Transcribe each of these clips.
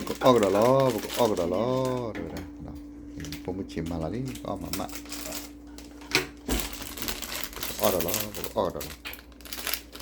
ပကအီၣ်ကဒီးလီၤ, ပကအီၣ်ကဒီးလီၤ, တဲဝဲဒၣ်, ဖိမုၣ်ဆံးမၤလီၤလံ, ကအီၣ်မၤမး, ပကအီၣ်ဒီးလီၤ, ပကအီၣ်ကဒီးလီၤ, ဒီပုၢ်ဒီ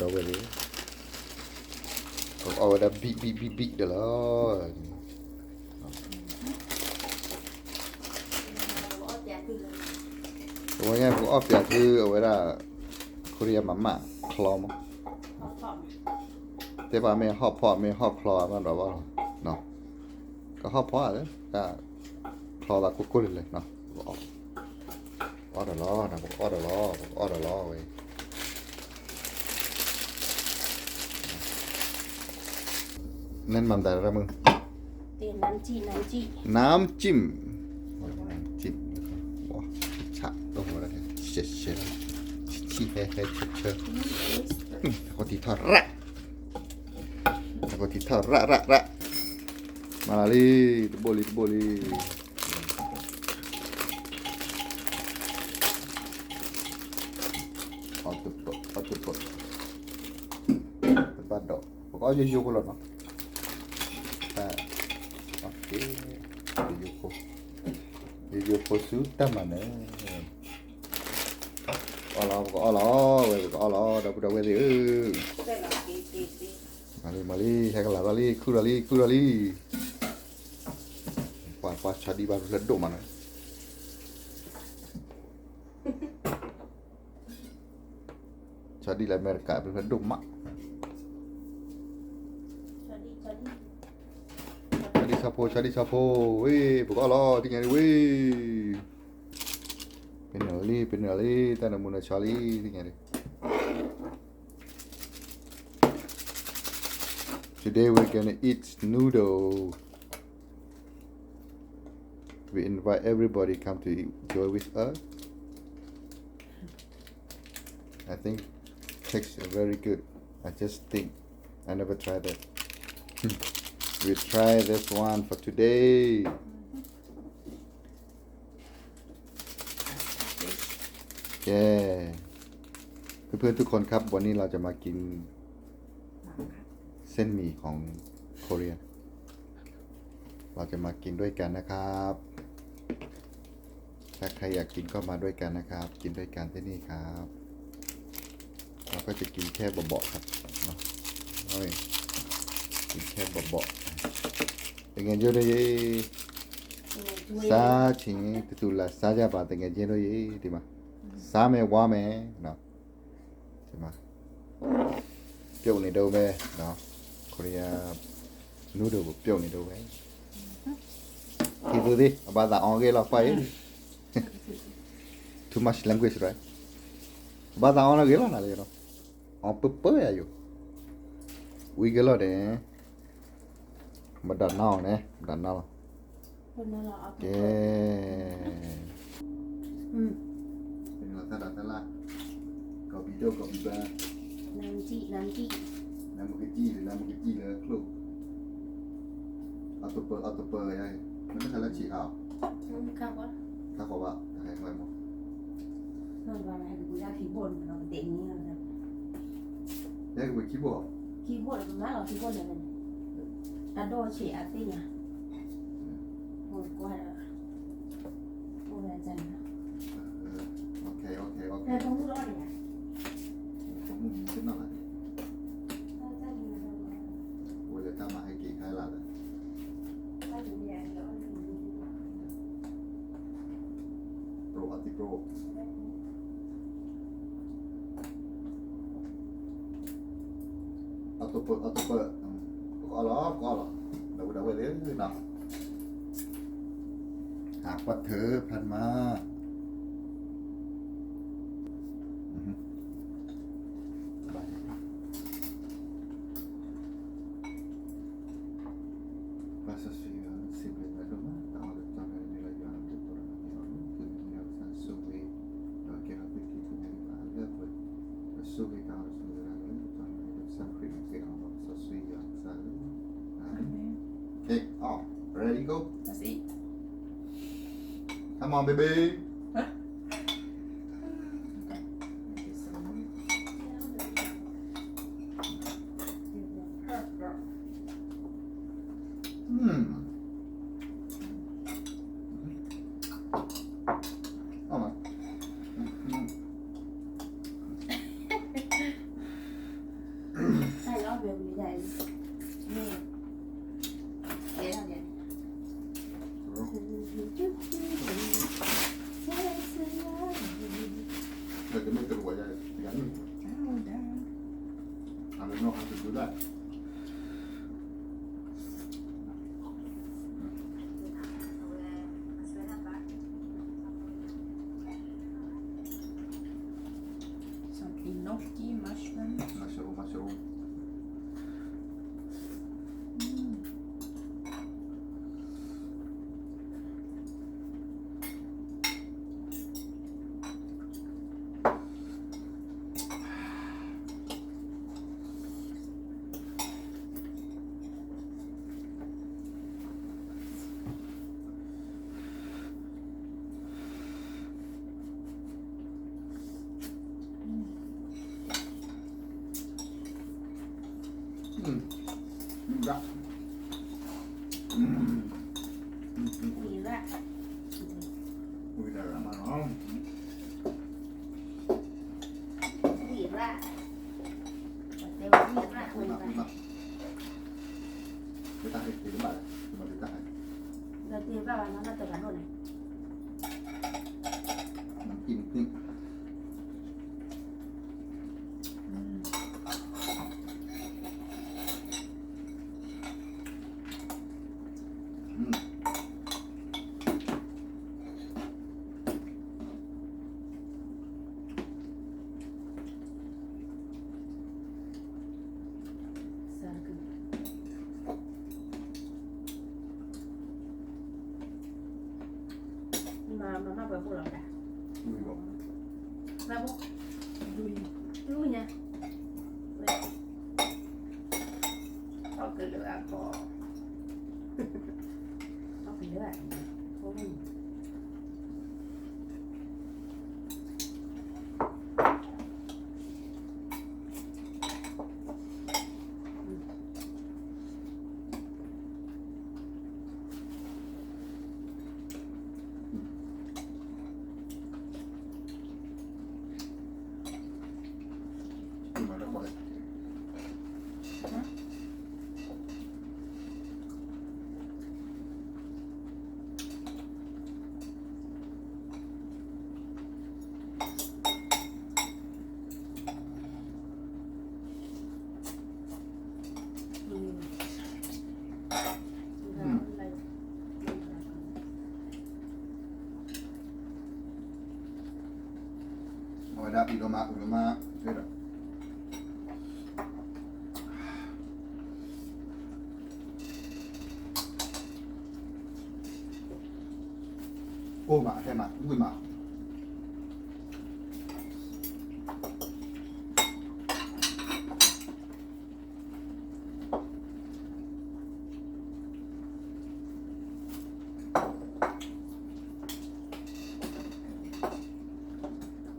ဝဲၢ်သ့ၣ်, ပကအီၣ်ဝဲဒၣ်ဘံၣ်ဘံၣ်ဘံၣ်ဘံၣ်ဒီးလီၤ. အဝဲညါပကအီၣ်ပၠးသုအဝဲဒၣ် ခိရံယါမၤမးချီမး, တဲဘၣ်မ့ၢ်ဟီၣ်ဖီၣ်မ့ၢ်ဟီၣ်ချီ မၤဒီးဘၣ်လီၤ, ကဟီၣ်ဖီၣ်ဧါ, ချီသးကိၢ်ကိၢ်လၢ်လၢ်နီၤ, ပကအီၣ်ဒီးလီၤ, ပကအီၣ်ဒီးလီၤ, ပကအီၣ်ဒီးလီၤဝဲ နမၤမတၤရၢမုၢ်, น้ำจิ้ม, น้ำจิ้ม, ဆး, ဆး, ဆး, ဟဲဟဲဆၢဆၢ, တၢ်ကိၢ်ထံထီၣ်ရၣ်, တၢ်ကိၢ်ထံထီၣ်ရၣ်ရၣ်ရၣ်, မၤလီၤလံ, တဘိလံတဘိလံ, အီၣ်တပၢၢ်, အီၣ်တပၢၢ်, တဘၣ်ဒီး, ပကအီၣ်ယိယိဖိလီၤနီၤ, ယိယိဖိ, ယိယိဖိဆူတၢ်မၤနၢၤ, အီၣ်လီၤ, ပကအီၣ်လီၤ, ဝဲပကအီၣ်လီၤ, ဒီပုၢ်ဒီဝဲၢ်သ့ၣ်ဧၢ, မၤလံမၤလံ, ဟဲကလၤထီၣ်လံ, ခုၣ်ထီၣ်လံ, ခုၣ်ထီၣ်လံ, ပှၤပှၤဆီဒံၣ်ဘၣ်ဖျၢၣ်ဒိၣ်မးနီၤ ဆီဒံၣ်လၢအမဲရကၤ ဖျၢၣ်ဒိၣ်မး, ဆီဒံၣ်ဆီဖိ, ဆီဒံၣ်ဆီဖိ, ဝ့ၢ် ပကအီၣ်လီၤ သ့ၣ်ညါဒ်ဝ့ၢ်, ပနၢၤလံ ပနၢၤလံ တၢ်နမူနဆီလံ သ့ၣ်ညါဒ် Today we're gonna eat noodle. We invite everybody come to enjoy with us. I think tastes very good. I just think. I never tried that. We try this one for today. เย้ เพื่อนๆทุกคนครับ วันนี้เราจะมากินเส้นหมี่ของเกาหลี เราจะมากินด้วยกันนะครับ ถ้าใครอยากกินก็มาด้วยกันนะครับ กินด้วยกันที่นี่ครับ เราก็จะกินแค่เบาะๆครับเนาะ เอ้ย กินแค่เบาะๆ တငယ်ချင်းတို့ရေ စားချင်ရင် တူတူလာစားကြပါ တငယ်ချင်းတို့ရေ ဒီမှာ စားမယ်ဝါမယ်နော် ဒီမှာ ပြုတ်နေတုန်းပဲနော် ကိုရီးယား noodle ကို ပြုတ်နေတုန်းပဲ ခေသူသေး အဘၣ်သးအီၣ်ဂ့ၤလီၤ ပှၤရေ too much language right အဘၣ်သးအီၣ်ဂ့ၤလီၤ နၤလၢနော် အီၣ်ပၢပၢယၤယိာ် ဝံၤကလီၤဒဲး မဒၣ်နီၤန့ၣ် မဒၣ်နီၤလီၤ ကဲ ပနသဒၣ်တလါ ကီၢ်ပံၤဒိၣ်ကီၢ်ပံၤဘါ နမကစံၣ်လၢ နမကစံၣ်လၢ နမကစံၣ်လၢချိၣ် အတပၢၢ် အတပၢၢ်ယါ နမ့ၢ်ခါလၢဆံးခါအီၤ ခါဃီၤဘၣ် တဟဲဝဲမး ယဲကဝဲခံဘိ ခံဘိလၢကမၤလီၤခံဘိန့ၣ် အဒိၣ်ဆံးအသ့ၣ်ညါ OK OK OK တမူတမူတနီၢ်လာ ဝဲလၢတၢ်မၤဟဲက့ၤခဲလၢာ်လၢ ပရိအသံပရိ အတပၢၢ် အတပၢၢ် ပကအီၣ်လီၤ ပကအီၣ်လီၤ ဒီပုၢ်ဒီဝဲၢ်သ့ၣ်နီၤ ဟးကွၢ်ထၢဖးမး ဘၣ်စီဆှံယွၤ စံးဘျုးနၤဒိၣ်မး တၢ်အီၣ်လၢတၢ်မၤန့ၢ်လၢယွၤအမံၤ သရၣ်မၤန့ၢ်အီၤလီၤ သုမ့ၢ်မ့ၢ်ယွၤကစၢ်ဆိၣ်ဂ့ၤ ဒီးကဲထီၣ်သုခံဖုန့ၣ်ဘၣ်လၢပှဲၤ ဒီးဆိၣ်ဂ့ၤတၢ်အီၣ်လၢဆိၣ်ဂ့ၤတၢ်လၢ တၢ်မၤန့ၢ်လၢကစၢ်ခရံာ်အမံၤ ကဲထီၣ်ဘၣ်စီဆှံယွၤကစၢ်ဧၢ Amen. Okay, all ready, go. That's it. Come on, baby. Huh? Thank you so much. You're perfect. Mm. Oh, mm. Like to make it away, yeah, yeah. I don't know how to do that. Some enoki mushroom. Mushroom, mushroom. Mm. Mm. Mm. Mm. Mm. Mm. Mm. Mm. Mm. Mama, mama, ပှဲၤဘိလီၤဒၣ်, ပှဲၤဘိ, လူညါ, အီၣ်ကလၢအကီ, အီၣ်ကလၢအကီ. Mm. အဝဲဒၣ်အုးလီၤမး အုးလီၤမး, အိၣ်မး ဟဲမး ဝံၣ်မး.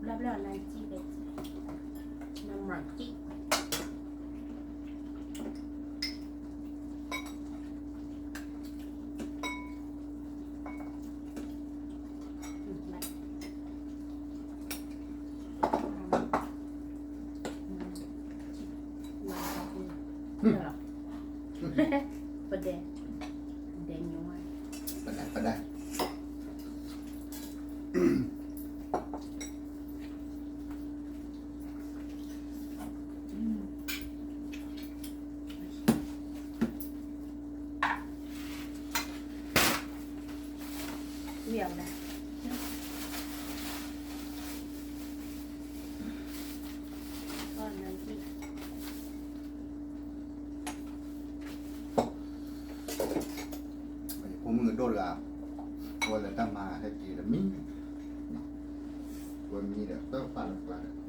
ဘျီဘျီ နကံၣ်, နမၤကံၣ်. ပဒဲ, ပဒဲညီဝဲ, ပဒဲ, ပဒဲ. ဖိမုၣ်ကဒိၣ်တဂၤ, အဝဲလဲၤတၢ်မၤဟဲက့ၤဒီးမံ, ဝဲမံဒီးသၢပာ်လၢကျါဒီး အ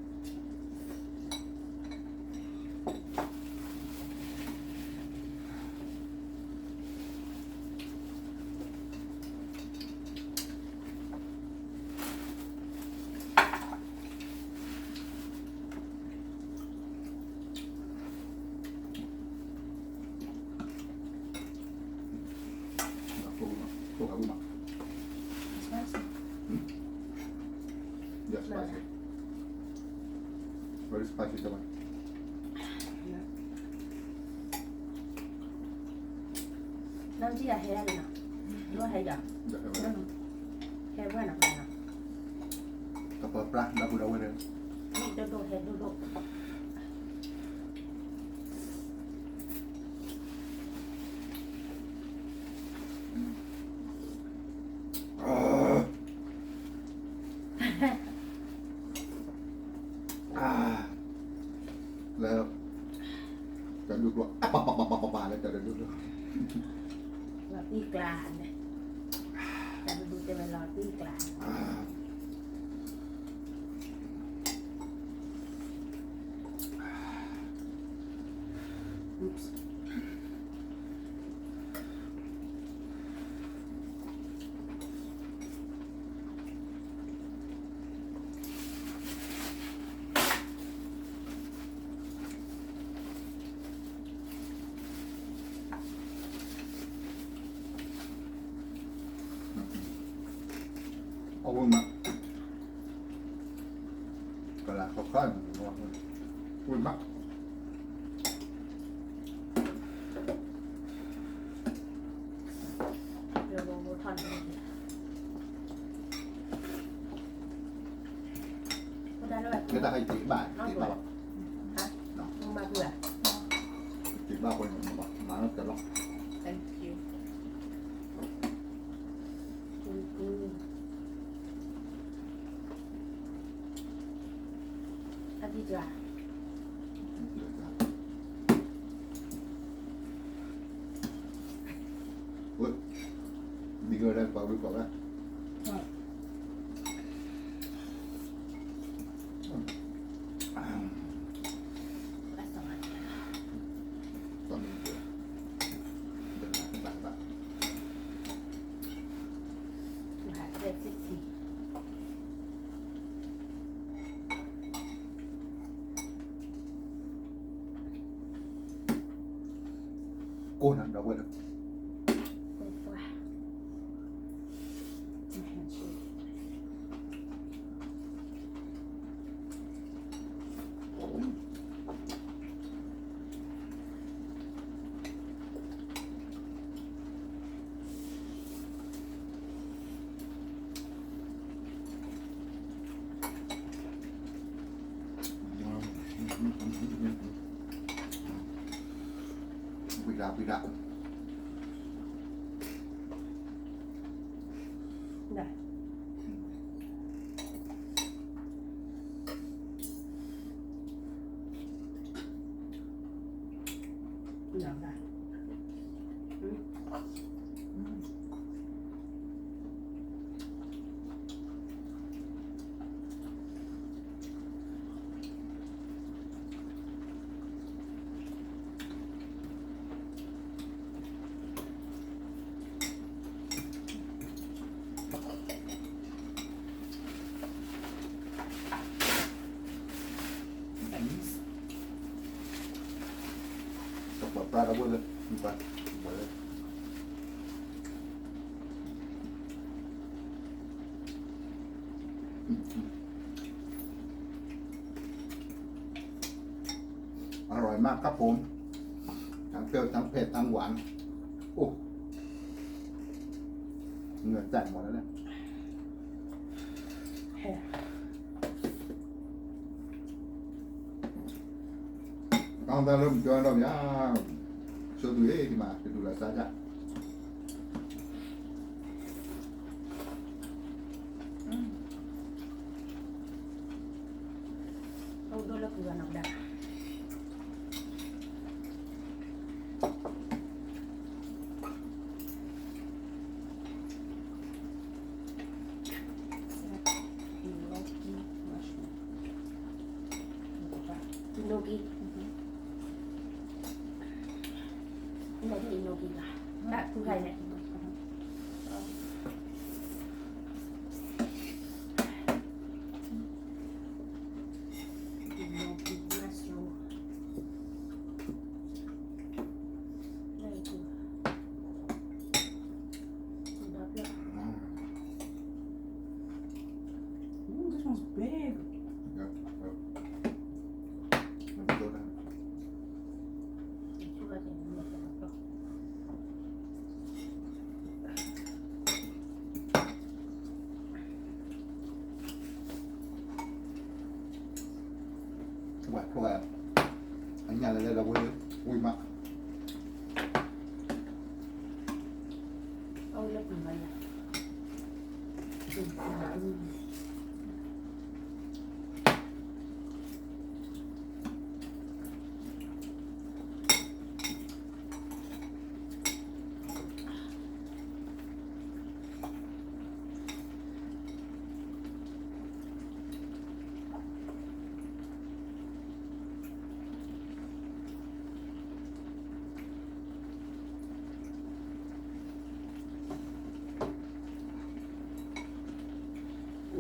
ပါစီတမန် နမ်ကြီးကဟဲရတယ်နော် ဘယ်ဟဲရ ဟဲဝဲနော် ကပပြား ဒါဘူးဒါဝဲတယ် ဒိၣ်ဒိၣ်ဟဲဒိၣ်ဒိၣ် လၢ တၢ်ဒူၣ်ကျိ အပပပပပပလၢတၢ်ဒူၣ်ကျိ လီၤတံၢ်ကျါန့ၣ် တၢ်ဒူၣ်ကျိတဲဝဲလီၤတံၢ်ကျါ Oops. အဝဲမး ကလၤခီခီ ဝဲမး ကဲတၢ်ဟဲက့ၤဘၣ် က့ၤဘၣ်ဘၣ် က့ၤဘၣ်ဝဲန့ၣ်ဘၣ် မၤလီၤကဲလီၤ Thank you. အဒံကၠါ ဝဲ ဒ်ကဝဲဒၣ်ပှၤဝဲကိးဝဲ ကိၢ်နၤဒီးဝဲလၢ ဝံၤဒၣ် ဝံၤဒၣ် တၢ်ပာ်ပြၢ်တၢ်ဝဲလၢ ပာ် ပာ်လၢ อร่อยมากครับผม ทั้งเปรี้ยวทั้งเผ็ดทั้งหวาน โอ้ เหงื่อแตกหมดแล้วเนี่ย ကောင်းစားလို့မပြောတော့ဗျာ ဆိုသူလေးဒီမှာတူတူလာစားကြ အိၣ်ဒိၣ်လၢပူၤဘၣ်နီၤဒၣ် Gnocchi mushroom. Gnocchi. Gnocchi, gnocchi. That's too high. Gnocchi mushroom. Very good. Ooh, this one's big. Yep, yep. ဝဲထွဲ အညၣ်လၢလၢဒီပုၢ်ဝဲၢ် ဝံၤမး အိၣ်ဒီးအိၣ်ဒီးဒီး အိၣ်ဘီကံနးကံန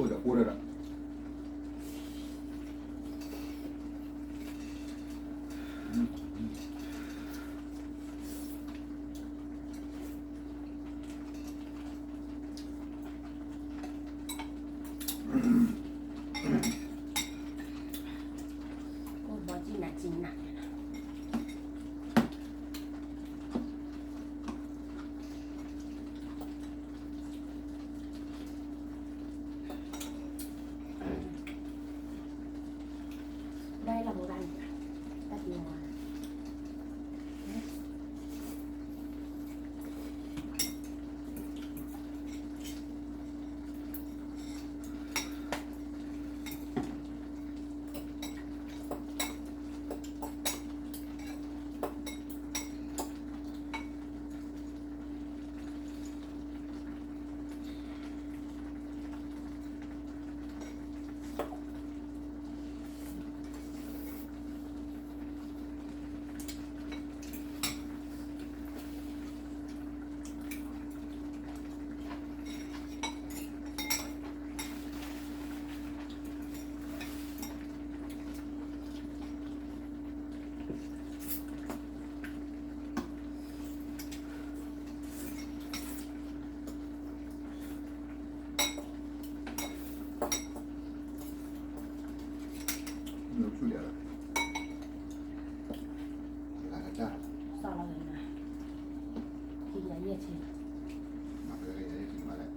း ဒၣ်လၢဘိဒၣ်န့ၣ် တၢ်တံၤဝါ နဆူၣ်လၢ်လၢ် လၢ်ကတၢၢ် စီၤလီၤဂ့ၤမး ခံကယၤယဲၢ်ဆံ မၤကယၤယဲၢ်ဆံမးလဲၣ်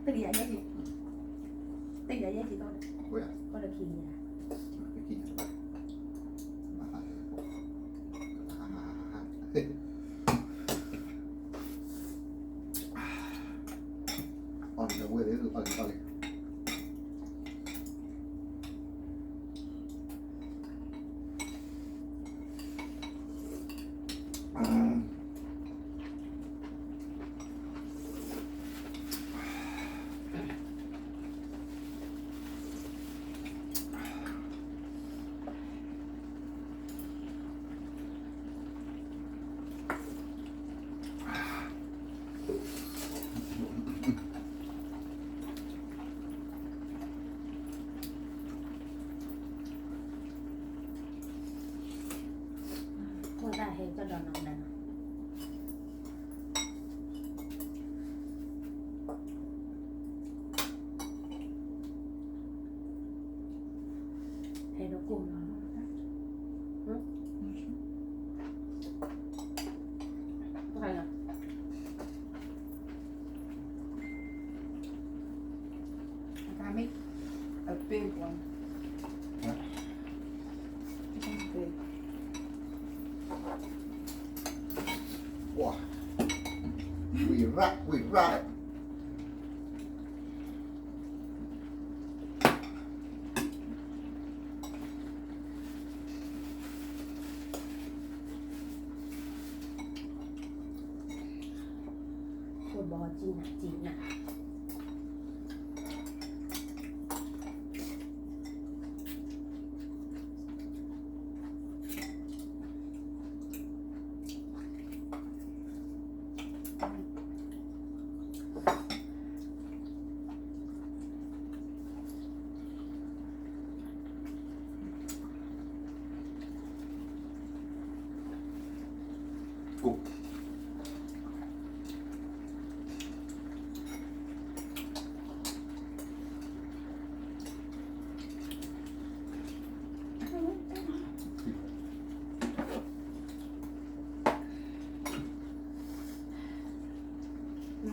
တကယၤယဲၢ်ဆံ တကယၤယဲၢ်ဆံ ကီၢ်ဒီးခံကယၤ အီၣ်လံ အဝဲလံ အီၣ်လံ အီၣ်လံ ခိၣ်တၢ်ဟဲကဒီးနီၤဒၣ်နီၤ ဟဲဒီးကိၢ်လီၤ I got me a big one. This one's big. Wow. We rock, we rock. အိၣ်ဘီကံနးကံနး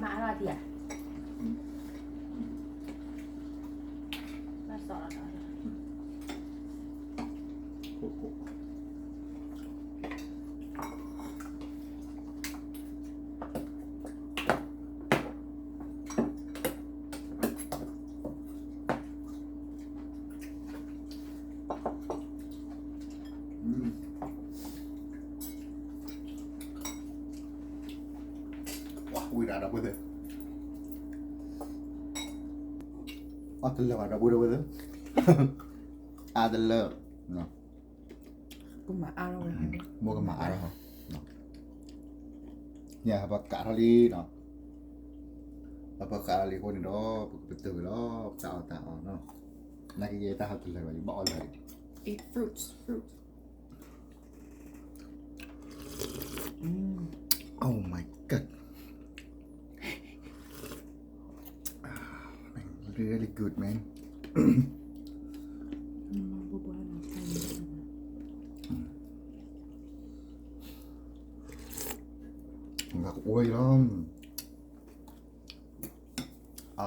မၤလီၤတံၢ်ဧါ, ဘၣ်စီၤလီၤဒီး, ဝံၤဒၣ်ဒီပုၢ်ဝဲၢ်သ့ၣ်, အီၣ်တလၢာ်ဘၣ်ဒီပုၢ်ဝဲၢ်သ့ၣ်, အါတလၢာ်, ကမၤအါထီၣ်ဝဲ, မိၢ်ကမၤအါထီၣ်, ညၣ်ပကးထီၣ်လံနီၤ, ပကးထီၣ်လံအဃိန့ၣ်ဒီး ပကပတုာ်ဝဲလီၤ ပတၢ်အီၣ်တၢ်အီနီၤ, နာ်က့ယဲတၢ်ဟးတလၢာ်ဘၣ် ယဘၣ်အီၣ်လၢာ်လံ. Eat fruits, fruits. Mm. Oh my God. Ah, man, really good, man. Mm, ငါကအိၣ်လီၤ. အ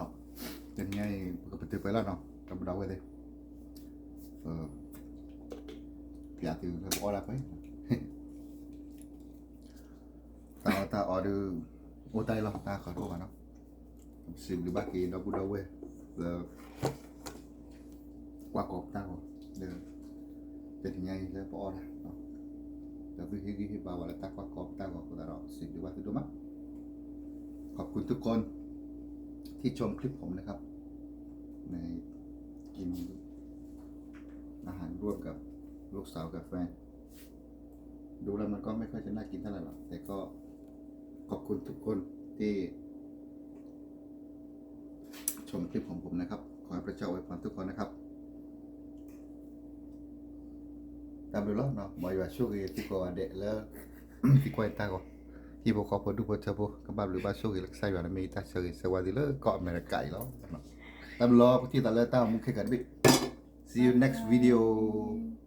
တနံၤညါအံၤ ပကပတုာ်ပှဲၤလီၤနီၤ ဒီပုၢ်ဒီဝဲၢ်သ့ၣ်, ပ ပျးသုလၢပအီၣ်ဒၣ်ပှဲၤ, တၢ်အီၣ်တၢ်အီဒီး အိၣ်တၢ်အံၤလီၤ တၢ်ခီတအိၣ်ဘၣ်နီၤ, ပစံးဘျုးဘၣ်က့ၤဒီပုၢ်ဒီဝဲၢ် လၢ ကွၢ်ကီပတၢ်ဂီၤ လၢ တနံၤညါအံၤလၢပအီၣ်တၢ်, ဒီးသုဟ့ၣ်ဂံၢ်ဟ့ၣ်ဘါဝဲလၢတၢ်ကွၢ်ကီပတၢ်ဂီၤအဃိသတးဒီး စံးဘျုးဘၣ်သုဒိၣ်မး, ขอบคุณทุกคน ที่ชมคลิปผมนะครับ ในกินอาหารร่วมกับลูกสาวกับแฟน ดูแล้วมันก็ไม่ค่อยจะน่ากินเท่าไหร่หรอก แต่ก็ขอบคุณทุกคนที่ชมคลิปของผมนะครับ ขอให้พระเจ้าอวยพรทุกคนนะครับ တၢ်ဘျုးလီၤနီၤ, မ်ယွၤဆိၣ်ဂ့ၤသုကိးဂၤဒဲးလၢ သုကွၢ်တၢ်ဂီၤ, ဟံၣ်ဖိဃီဖိဒူၣ်ဖိထၢဖိ ကဘၣ်ဘျုးဘၣ်ဆိၣ်ဂ့ၤလၢကစၢ်ယွၤန့ၣ်မ့ၢ်တၢ်ဆၢဂ့ၤဆၢဝါသုလၢကီၢ်အမဲရကၤအံၤလီၤ. တၢ်ဘျုးလီၤ, ပထံၣ်သးလၢတၢ်အိၣ်မူခဲကးတဘ့ၣ်, see you next video.